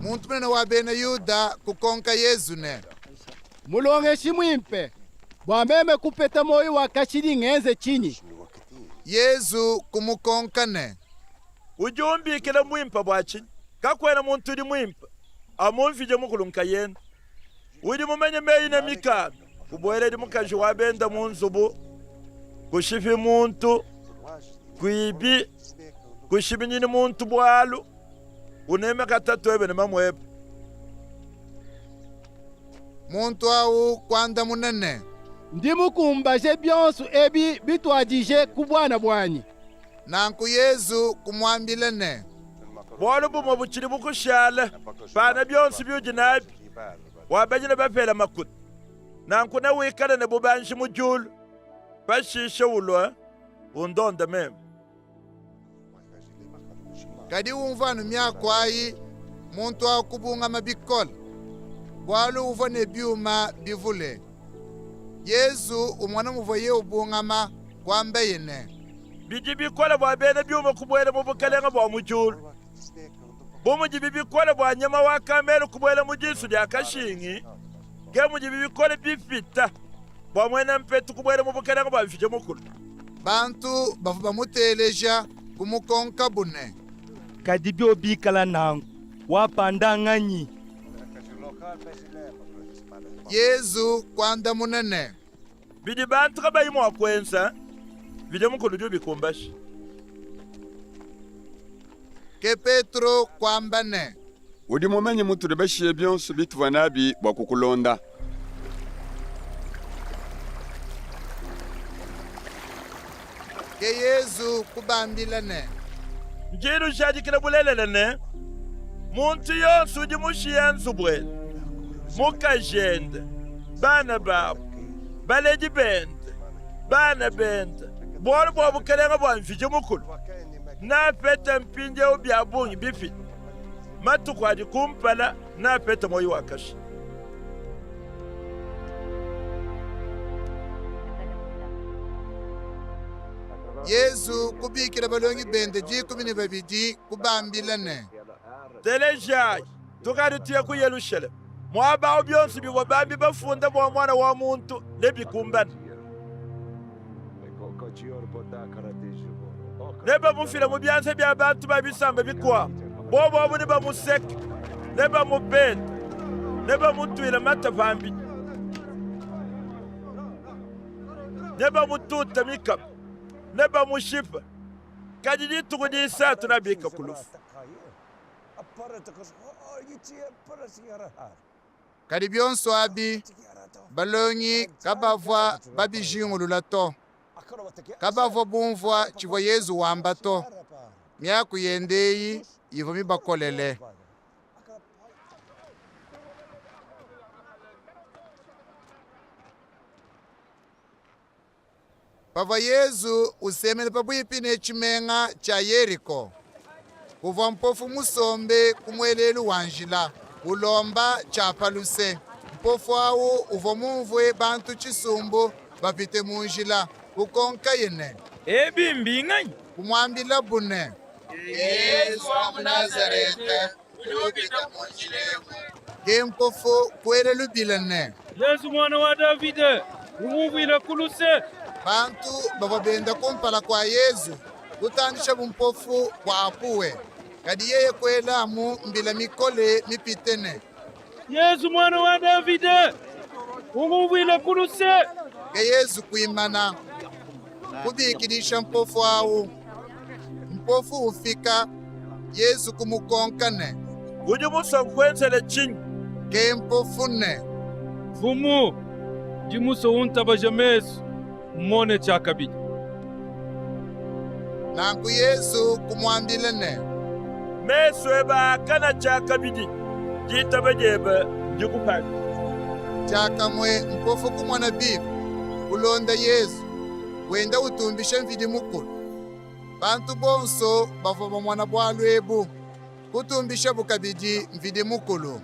Muntu munene wa bena Yuda kukonka Yezu ne, Mulongeshi muimpe, bua meme kupeta muoyo wa kashidi ngenze tshinyi? Yezu kumukonka ne, Udi umbikila muimpe bua tshinyi? Kakuena muntu udi muimpe, amu Mvidi Mukulu nkayende. Udi mumanye meyi ne mikanda, kubueledi mukaji wa bende mu nzubu, kushipi muntu, kuibi, kushiminyini muntu bualu, unemeka tatuebe ne mamuebe. Muntu awu kuandamuna ne, Ndi mukumbaje bionsu ebi bituadije ku buana buanyi. Nanku Yezu kumuambila ne. Bualu bumue butshidi bukushale, pana bionsu biudi nabi, wabanyine bapele makuta. Nanku newikale ne bubanji mu diulu. Pashishe ulue, undonde meme. Kadi umvua anu miaku ayi, muntu awu kubungama bikole, bualu uvua ne biuma bivule. Yezu umona muvuaye ubungama, kuambaye ne. Bidi bikole bua bena biuma kubuela mu bukelenge bua mu diulu. Bu mudibi bikole bua nyama wa kamelu kubuela mu disu dia kashingi, ke mudibi bikole bipita bua muena mpetu kubuela mu bukelenge bua Mvidi Mukulu. Bantu bavua bamuteleja kumukonkabu ne. Kadi biobi bikala nanku, wapanda nnganyi? Yezu kuandamuna ne. Bidi bantu kabayi mua kuenza, Mvidi Mukulu udi ubikumbaja. Ke Petro kuamba ne. Udi mumanye mutudi bashiye bionsu bituvua nabi bua kukulonda. Ke Yezu kubambila ne. Ndi nnujadikila bulelela ne, muntu yonsu udi mushiye nzubu ende, mukajende, bana babu, baledi bende, bana bende, bualu bua Bukalenga bua Mvidi Mukulu, neapete mpindiewu bia bungi bipite matuku adi kumpala, neapete muoyi wa kashidi. Yezu kubikila balongi bende 12, kubambila ne. Telejayi, tukadi tuya ku Yelushalema. Muaba awu bionsu bivua bambi bafunda bua Muana wa muntu nebikumbane. Nebamufile mu bianza bia bantu ba bisamba bikuabu. Bobu abu nebamuseke, nebamupende, nebamutuile mate pambidi, nebamutute mikaba, nebamushipe. Kadi dituku disatu neabike ku lufu. Kadi bionso abi, balongi kabavua babijingulula to. Kabavua bumvua tshivua Yezu wamba to. Miaku yende eyi ivua mibakolele. Pavua Yezu usemena pabuipi ne tshimenga tshia Yeriko, kuvua mpofu musombe ku muelelu wa njila, ulomba tshia pa luse. Mpofu awu uvua mumvue bantu tshisumbu bapite mu njila, kukonkaye ne. Ebi mbinganyi? Kumuambilabu ne. Yezu wa mu Nazarete udi upita mu njila emu. Ke mpofu kuela lubila ne. Yezu, Muana wa Davide, ungumvuileku luse! Bantu bavua benda kumpala kua Yezu kutandishabu mpofu bua apuwe. Kadi yeye kuela amu mbila mikole mipite ne. Yezu, Muana wa Davide, ungumvuileku luse! Ke Yezu kuimana, kubikidisha mpofu awu. Mpofu ufika, Yezu kumukonka ne. Udi musue nkuenzele tshinyi? Ke mpofu ne. Mfumu, ndi musue untabaje mesu, mmone tshiakabidi. Nanku Yezu kumuambila ne. Mesu ebe akana tshiakabidi, ditaba diebe ndikupandishe. Diakamue mpofu kumona bimpe, kulonda Yezu, wenda utumbisha Mvidi Mukulu. Bantu bonso bavua bamona bualu ebu, kutumbishabu kabidi Mvidi Mukulu.